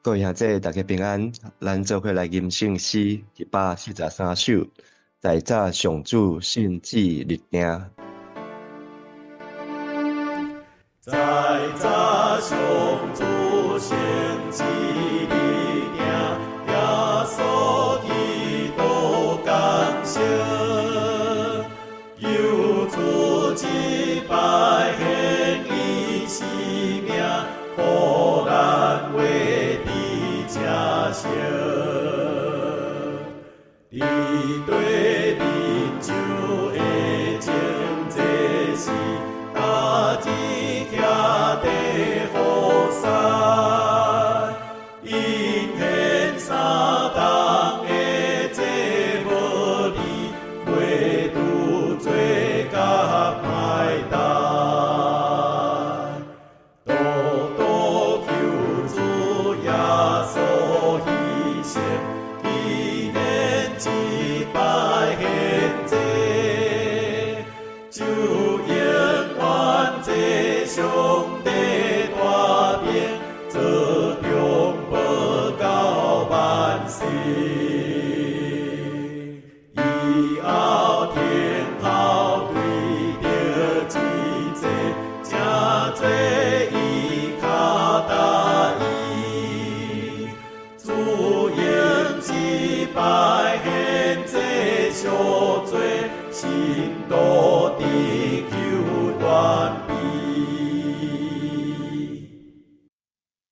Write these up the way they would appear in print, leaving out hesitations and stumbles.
各位兄弟，大家平安。咱做伙來吟聖詩143首，在早上主聖旨立定。在早上主聖旨立定，耶穌基督降生，救主一擺獻伊生命，予咱活佇這生。佇地面上的前祭司，踏日徛佇雨傘，𪜶獻三冬的祭無理，袂拄做甲歹待。獨獨救主耶穌犧牲，伊獻一擺獻祭，就永遠坐上帝大爿，做中保到萬世。以後天后對著這祭，正做伊跤踏伊，主用一擺獻祭贖罪，信徒得救完備。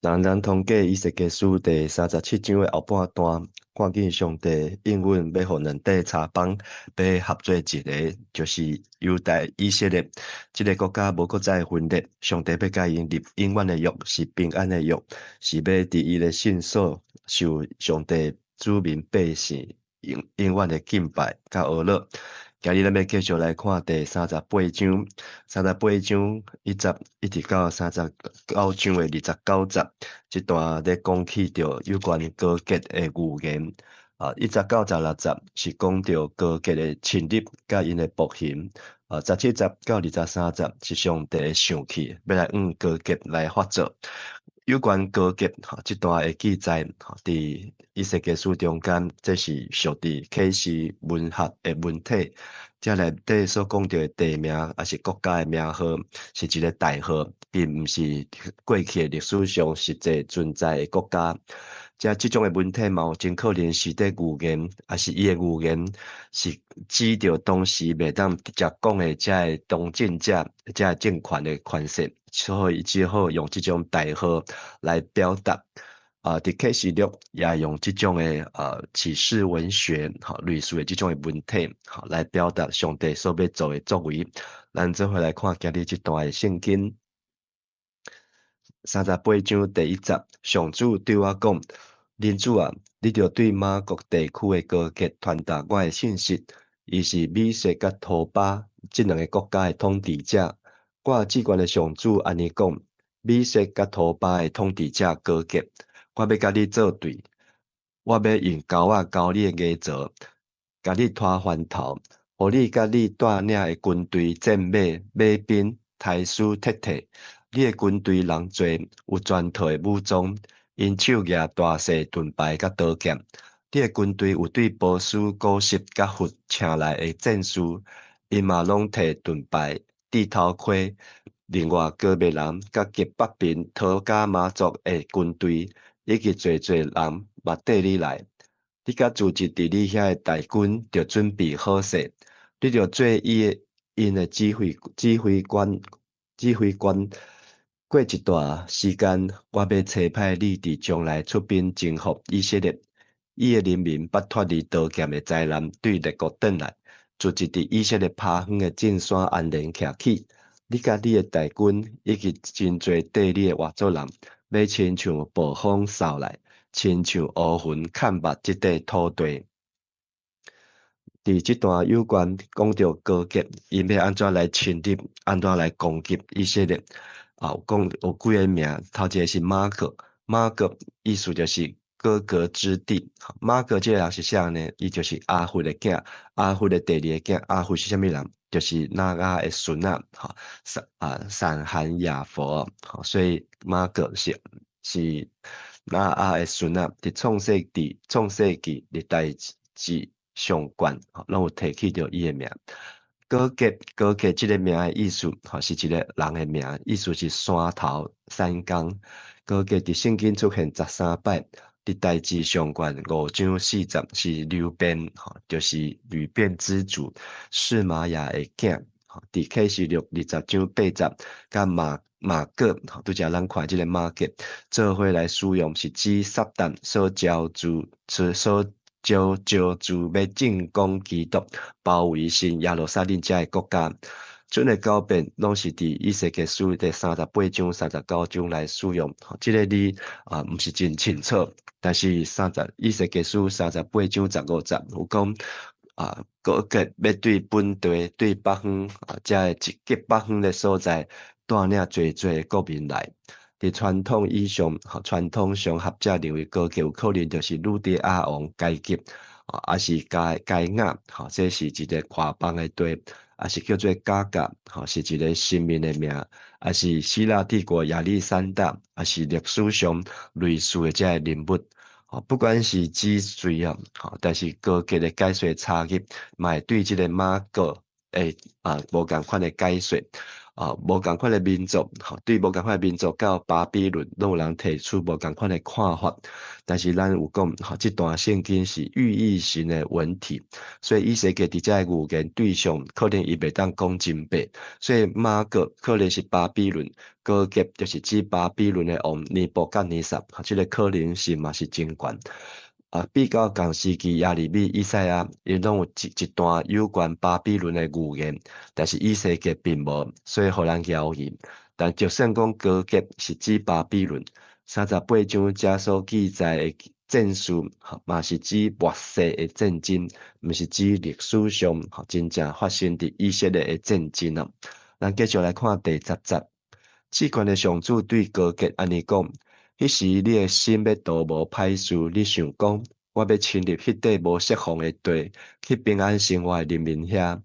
人人通過以西結書第三十七章的後半段，看見上帝應允欲予兩塊柴枋，欲合做一个，就是猶大以色列這个國家無閣再分裂。上帝欲佮𪜶立永遠的約，是平安的約，是欲佇伊的聖所受上帝子民百姓永永遠的敬拜佮呵咾。今日咱欲繼續來看第三十八章，三十八章一節一直到三十九章的29節，這段咧講起著有關歌革的預言。啊，1節到16節是講著歌革的侵入佮𪜶的暴行。啊，17節到23節是上帝的生氣，欲來向歌革來發作。有關歌革，吼，這段的記載，吼，佇以西結書中間，這是屬佇啟示文學的文體。這內底所講著的地名，抑是國家的名號，是一个代號，並毋是過去的歷史上實際存在的國家。這這種的文體嘛，有真可能是佇預言，抑是伊的預言是指著當時袂當直接講的這个當政者、這个政權的權勢，所以只好用這種代號來表達。啊，佇啟示錄也用這種的啟示文學，吼，類似的這種的文體，吼，來表達上帝所欲做的作為。咱做伙來看今日這段的聖經，三十八章第一節，上主對我講：人子啊，你著對瑪各地區的歌革傳達我的信息。伊是米設佮陀巴這兩个國家的統治者。我至懸的上主按呢講：米設佮陀巴的統治者歌革，我欲佮你做對，我欲用鈎仔鈎你的牙槽，共你拖翻頭，予你佮你帶領的軍隊、戰馬、馬兵、抬師撤退。你的軍隊人濟，有全套的武裝，𪜶手舉大細盾牌佮刀劍。你的軍隊有對波斯、古實佮弗請來的戰士，𪜶嘛攏提盾牌、戴頭盔。另外，歌麥人佮極北邊陀迦瑪族的軍隊，以及濟濟人嘛綴你來。你佮組織佇你遐的大軍，著準備好勢。你著做伊的𪜶的指揮指揮官指揮官。過一段時間，我欲差派你佇將來出兵征服以色列。伊的人民捌脫離刀劍的災難，對列國轉來，聚集佇以色列拍遠的眾山安然徛起。你佮你的大軍以及真濟綴你的外族人，欲親像暴風掃來，親像烏雲崁目這塊土地。佇這段有關講著歌革，𪜶欲按怎來侵入，按怎來攻擊以色列？啊，講有幾个名，頭一个是瑪各，瑪各意思就是歌革之地。瑪各這个人是啥呢？伊就是亞弗的囝，亞弗的第二个囝。亞弗是啥物人？就是挪亞的孫仔，吼，閃啊閃含雅弗，所以瑪各是是拿亞的孫仔，佇創世記歷代志上卷，攏有提起著伊的名。歌革，歌革這个名的意思，吼，是一個人的名，意思是山頭、山岡。歌革佇聖經出現13擺，歷代志上卷5章4節是流便，吼，就是流便之祖示瑪雅的囝。佇啟示錄20章8節，佮瑪各，吼，拄才咱看這个瑪各，做伙來使用，是指撒旦所招聚、所招招聚欲進攻基督、包圍新耶路撒冷這个國家。準的九遍攏是佇以西結書第38章、39章來使用。這个字啊，毋是真清楚，但是以西結書38章15節有講啊，歌革欲對本地、對北方啊，這个極北方的所在帶領濟濟的國民來。佇傳統以上，傳統上學者認為歌革有可能就是呂底亞王埃及，抑是該亞，吼，這是一个寬邦的地，抑是叫做迦革，吼，是一個神明的名，抑是希臘帝國亞歷山大，抑是歷史上類似的這个人物。吼，不管是指誰啊，吼，但是歌革的解說差異，嘛會對這个瑪各會啊無仝款的解說。啊，無仝款的民族，吼，對無仝款的民族佮巴比倫，攏有人提出無仝款的看法。但是咱有講，吼，這段聖經是寓意型的文體，所以以西結佇這个預言對象，可能伊袂當講真白。所以瑪各可能是巴比倫，歌革就是指巴比倫的王尼布甲尼撒，這个可能性嘛是真懸。啊，比較仝時期耶利米、以賽亞，𪜶攏有一段有關巴比倫的預言，但是以西結並無，所以予人懷疑。但就算講歌革是指巴比倫，38章遮所記載的戰事，嘛是指末世的戰爭，毋是指歷史上真正發生佇以色列的戰爭啊。咱繼續來看第10節，至懸的上主對歌革按呢講：彼時你的心欲圖謀歹事，你想講，我欲侵入彼塊無設防的地，去平安生活的人民遐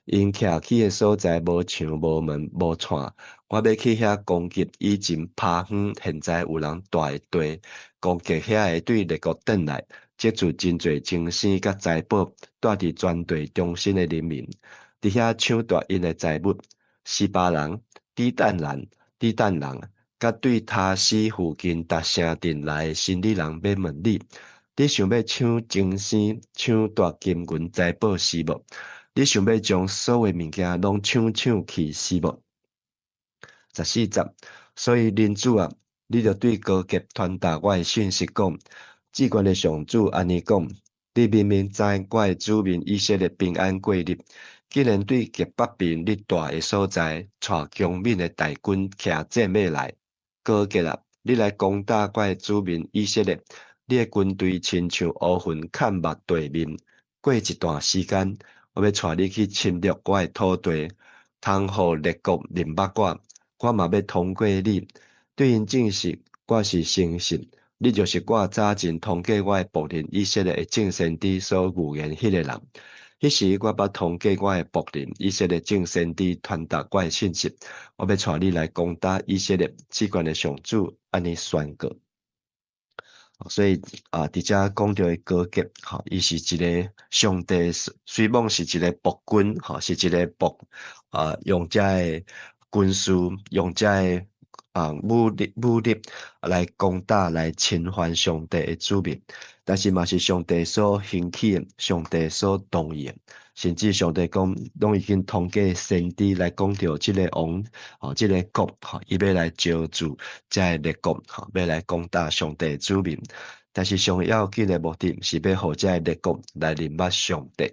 ，𪜶徛起的所在無牆、無門、無掣，我欲去遐攻擊以前拋荒，現在有人蹛的地，攻擊遐个對列國轉來，積聚真濟精牲佮財寶，蹛佇全地中心的人民，佇遐搶奪𪜶的財物。示巴人、底但人、底但人。佮對他施附近逐城鎮來的生理人欲問你：你想欲搶精牲、搶奪金銀財寶是無？你想欲將所有物件攏搶搶去是無？14節，所以人子啊，你著對歌革傳達我的訊息講：至懸的上主按呢講：你明明知我的子民以色列平安過日，竟然對極北邊你蹛的所在，帶強猛的大軍騎戰馬來。歌革啊，你來攻打我的子民以色列，你的軍隊親像烏雲蓋目地面。過一段時間，我欲帶你去侵略我的土地，通予列國認捌我，我嘛欲通過你，對𪜶證實我是誠實，你就是我早前通過我的僕人以色列的眾先知所預言彼个人。彼時我捌通過我的僕人以色列眾先知傳達我的信息，我欲帶你來攻打以色列，至懸的上主按呢宣告。所以啊，佇遮講著的歌革，吼，伊是一个上帝，雖罔是一个暴君，吼，是一个暴啊，用遮个軍事，用遮个啊武力來攻打、來侵犯上帝的子民，但是嘛是上帝所興起的，上帝所同意的，甚至上帝講，攏已經通過先知來講著這个王，吼，這个國，吼，伊欲來招聚遮个列國，吼，欲來攻打上帝的子民。但是上要緊的目的是欲予遮个列國來認捌上帝。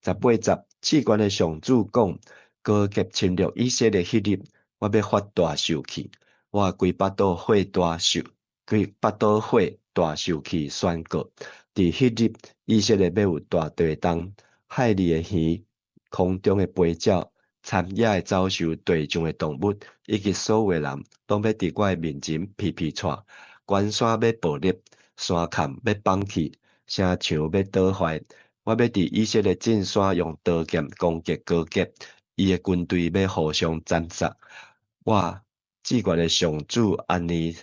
18節，至懸的上主講，歌革侵略以色列彼日，我欲發大受氣，我規腹肚火大受，規腹肚火大受氣宣告，佇彼日，以色列欲有大地動，海裡的魚，空中的飛鳥，田野的走獸，地上的動物，以及所有的人，攏欲佇我的面前皮皮掣，關山欲爆裂，山崁欲崩去，城牆欲倒壞。我欲佇以色列眾山用刀劍攻擊歌革，伊的軍隊欲互相斬殺。我至懸的上主按呢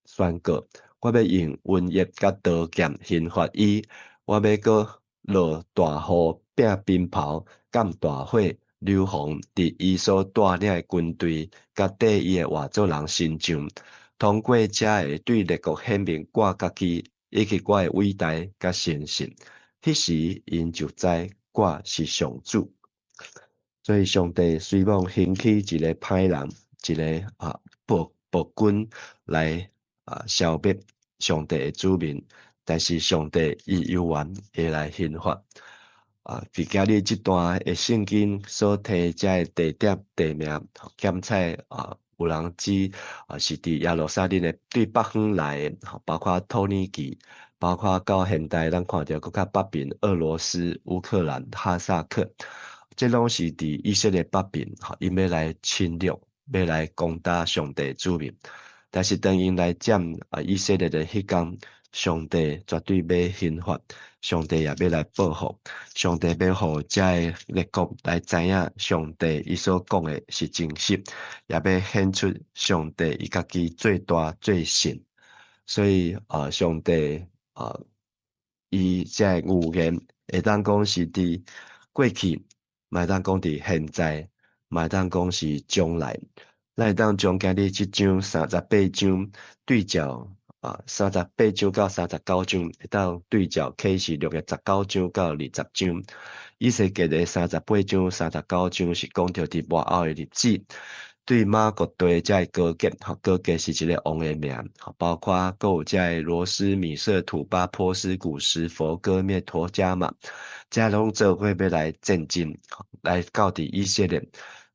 宣告，我欲用瘟疫佮刀劍刑罰伊，我欲閣落大雨、拚冰雹、降大火、硫磺，佇伊所帶領的軍隊佮綴伊的外族人身上。通過這个對列國顯明我家己以及我的偉大佮誠實。彼時𪜶就知我是上主。所以上帝雖罔興起一个歹人，一个暴君來消滅上帝的子民，但是上帝伊猶原會來刑罰。佇今日這段的聖經所提這个地點地名檢採有人指是佇耶路撒冷的對北方來的，包括土耳其，包括到現代咱看著閣較北邊俄羅斯、烏克蘭、哈薩克，這攏是佇以色列北邊，𪜶欲來侵略，欲來攻打上帝子民。但是當𪜶來佔以色列的彼工，上帝絕對欲刑罰，上帝也欲來報復，上帝欲予這个列國來知影上帝伊所講的是真實，也欲顯出上帝伊家己最大最聖。所以上帝伊這個預言會當講是佇過去，嘛會當講佇現在，嘛會當講是將來。咱會當將今日這章三十八章對照38章到39章，會當對照啟示錄的19章到20章。以西結的三十八章、三十九章是講著佇末後的日子，對瑪各地這个歌革，歌革是一个王的名，包括閣有這个羅斯、米設、土巴、波斯、古實、弗哥滅、陀迦瑪，這攏做伙欲來戰爭，來到佇以色列。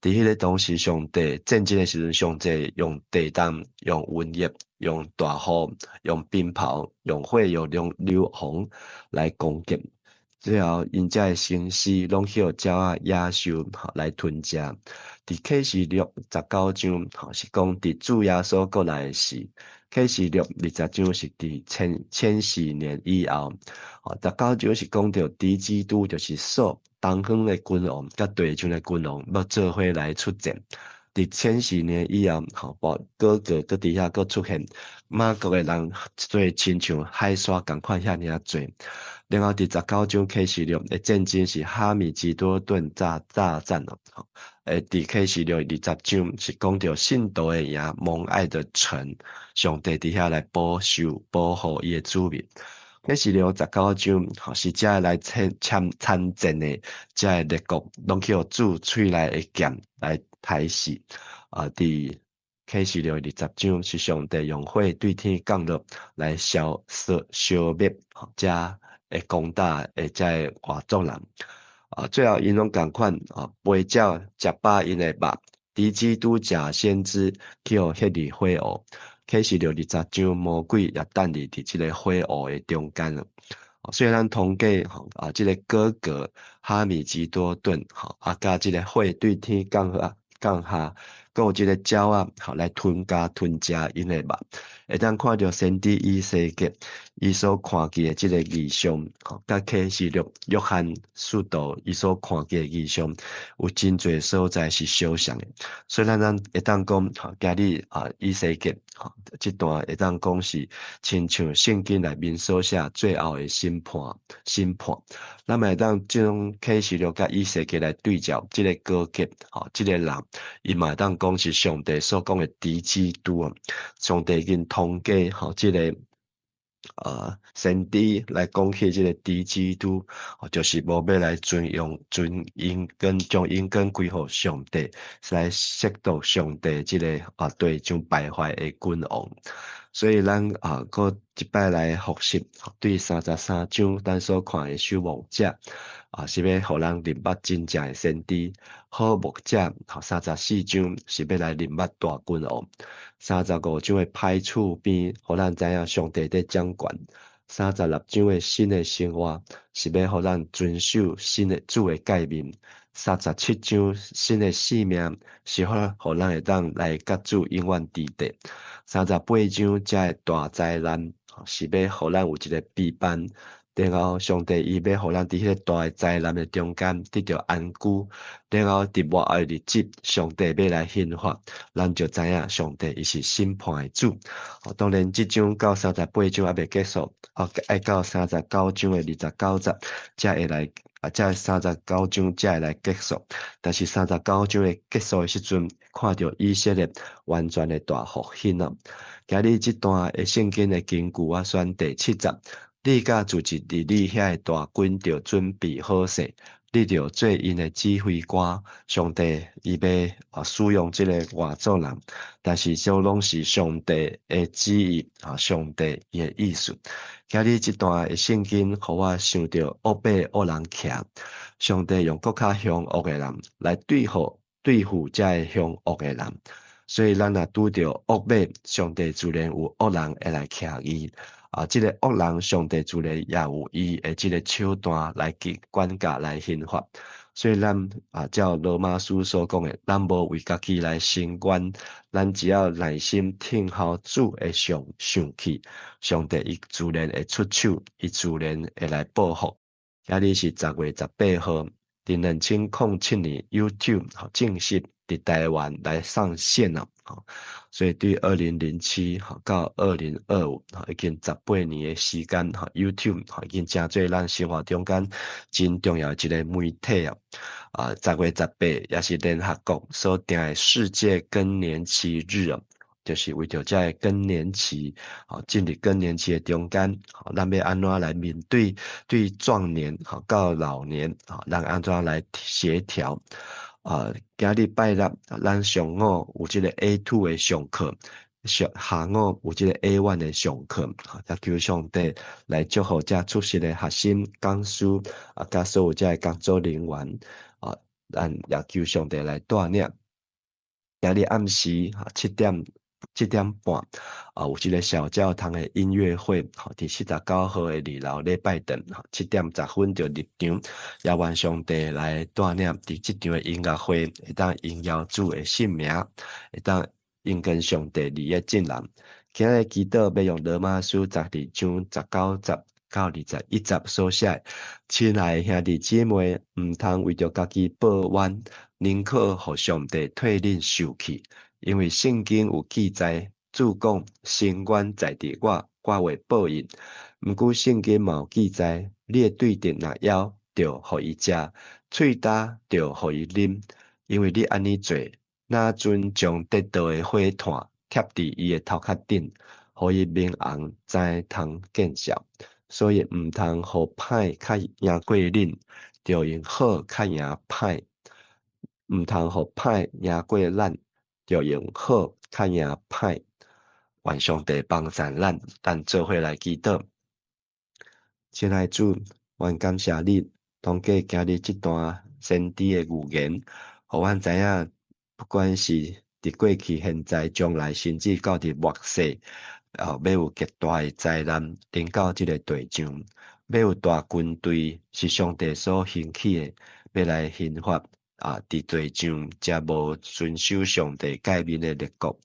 佇彼个當時，上帝戰爭的時陣，上帝用地動、用瘟疫、用大雨、用冰雹、用火、用硫磺來攻擊。最後，𪜶遮的城市攏予鳥仔、野獸來吞食。佇啟示錄十九章，是講佇主耶穌閣來的時。啟示錄20章是佇千禧年以後。十九章是講著敵基督，就是說東方的君王佮地上的君王欲做伙來出戰。佇千禧年以後，歌革閣佇遐閣出現，瑪各的人做親像海沙仝款遐爾濟。然後佇十九章啟示錄的戰爭是哈米吉多頓大戰哦。佇啟示錄二十章是講著信徒的營，蒙愛的城，上帝佇遐來保守保護伊的子民。啟示錄十九章，是遮个來參戰的，遮个列國攏去予主喙內的劍來刣死。佇啟示錄二十章是上帝用火對天降落來消滅遮會攻打的遮个外族人。最後𪜶攏仝款，飛鳥食飽𪜶的肉，敵基督假先知去予彼佇火湖。啟示錄二十章，魔鬼也等佇這个火湖的中間。所以咱通過這个歌革哈米吉多頓，佮這个火對天降下，閣有這个鳥仔來吞食𪜶的肉，會當看著先知以西結伊所看見的這个異象，佮啟示錄約翰使徒伊所看見的異象，有真濟所在是相像的。所以咱會當講，今日以西結這段會當講是親像聖經內面所寫最後的審判。審判，咱嘛會當將啟示錄佮以西結來對照，這个歌革，這个人，伊嘛會當講是上帝所講的敵基督啊。上帝已經通過這个先知來講起這个敵基督，就是無欲來尊榮、尊榮跟將榮光歸予上帝，是來褻瀆上帝這个地上敗壞的君王。所以咱閣一擺來複習，對33章咱所看的守望者，是欲予人認捌真正的先知；好牧者，34章是欲來認捌大君王；35章的歹厝邊，予咱知影上帝佇掌權；36章的新的生活，是欲予咱遵守新的主的誡命；37章新的性命，是予咱會當來佮主永遠佇地；38章遮的大災難，是欲予咱有一个陪伴。然後上帝伊欲予咱佇彼个大的災難的中間得著安居，然後佇末後的日子，上帝欲來刑罰，咱就知影上帝伊是審判的主。當然，這章到38章猶未結束，愛到39章的29節，才會來，才39章才會來結束。但是三十九章的結束的時陣，看著以色列完全的大復興咯。今日這段的聖經的根據，我選第七節。你佮聚集佇你遐的大軍著準備好勢，你著做𪜶的指揮官。上帝伊欲使用這个外族人，但是這攏是上帝的旨意啊，上帝伊的意思。今日這段的聖經，予我想著惡被惡人徛，上帝用閣較兇惡的人來對付這个兇惡的人，所以咱若拄著惡馬，上帝自然有惡人會來徛伊。啊，這个惡人，上帝自然也有伊的這个手段來去管教、來刑罰。所以咱啊，照羅馬書所講的，咱無為家己來伸冤，咱只要耐心等候主的上上氣，上帝伊自然會出手，伊自然會來報復。今日是10月18號，佇2007年 YouTube 正式佇台灣來上線了。所以對2007到2025，已經18年的時間，YouTube 已經成做咱生活中間真重要的一个媒體啊。啊，10月18也是聯合國所定的世界更年期日啊，就是為著這个更年期，進入更年期的中間，咱欲按怎來面對對壯年到老年，咱按怎來協調？啊，今日拜六，咱上午有這个 A2 的上課，上下午有這个 A1 的上課，也求上帝來祝福遮出席的學生、講師啊，佮所有遮的工作人員，啊，咱也求上帝來帶領。今日暗時7點、7點半，啊，有這个小教堂的音樂會，佇49號的二樓禮拜堂，7點10分就入場，也願上帝來帶領佇這場的音樂會，會當榮耀主的聖名，會當應跟上帝禮的進人。今日祈禱欲用羅馬書12章19節到21節所寫，親愛的兄弟姊妹，毋通為著家己報冤，寧可予上帝替恁受氣。因為聖經有記載，主講伸冤在佇我，我會報應。毋過聖經嘛有記載，你的對敵若枵，就予伊食；喙焦，就予伊啉。因為你按呢做，若陣將得著的火炭貼佇伊的頭殼頂，予伊面紅，知通見笑。所以毋通予歹較贏過恁，著用好較贏歹；毋通予歹贏過咱。著用好較贏歹，願上帝幫助咱，咱做伙來祈禱。親愛主，阮感謝你，通過今日這段先知的預言，予阮知影，不管是佇過去、現在、將來，甚至到佇末世，欲有極大的災難臨到這个地上，欲有大軍隊是上帝所興起的，欲來刑罰。啊！佇地上遮無遵守上帝誡命的列國，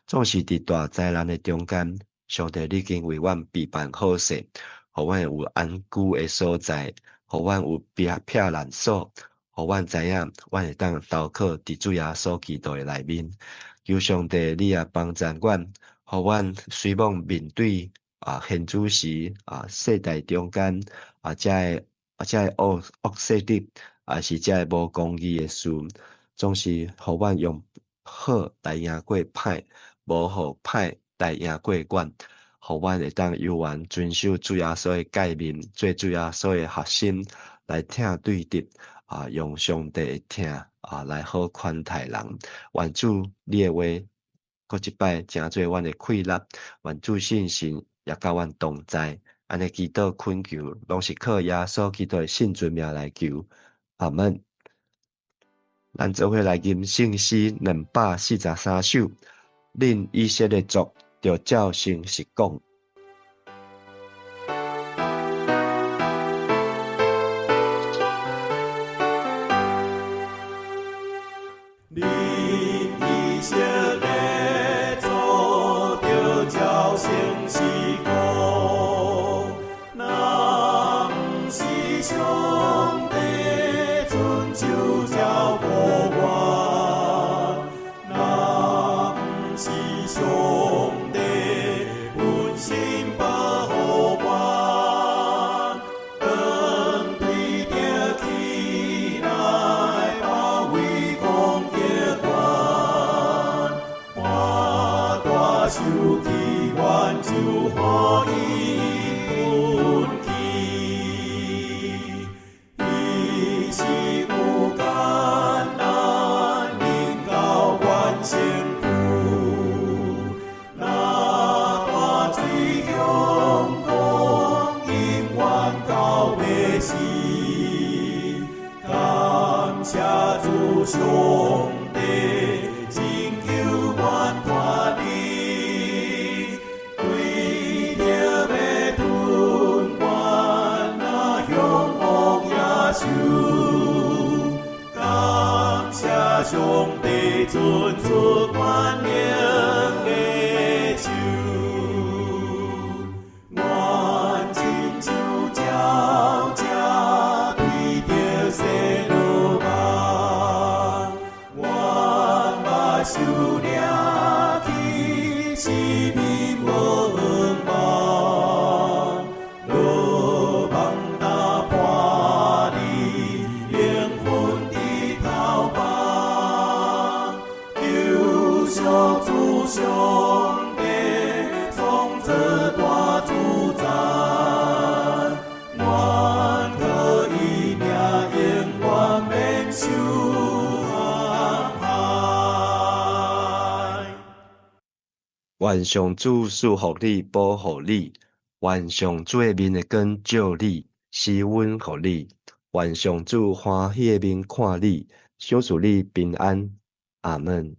總是佇大災難的中間，上帝你已經為阮備辦好勢，予阮有安居的所在，予阮有避難所，予阮知影，阮會當投靠佇主耶穌基督的內面。求上帝你也幫助阮，予阮雖罔面對啊現此時啊世代中間啊遮个啊遮个惡惡勢力。抑是遮个無公義的事，總是予阮用好來贏過歹，無予歹來贏過阮，予阮會當猶原遵守主耶穌的誡命，做主耶穌的學生，來疼對敵，啊，用上帝的疼啊來好寬待人。願主你的話，閣一擺成做阮的氣力，願主聖神也佮阮同在。按呢祈禱懇求，攏是靠耶穌基督的聖尊名來求。阿門。咱做伙來吟聖詩243首，恁以色列族著照誠實講。恁以色列族著照誠實講，若時，感謝主上帝拯救阮脫離，對著欲吞阮若向往野獸，感謝上帝伸出萬能的手，阮親像鳥隻對著西羅網，阮目睭掠去四面無望，羅網打破你靈魂的頭網，救贖主上帝創造大主宰，阮靠伊名永遠免受陷害。願上主賜福你，保護你；願上主的面的光照你，施恩予你；願上主歡喜的面看你，賞賜你平安。阿門。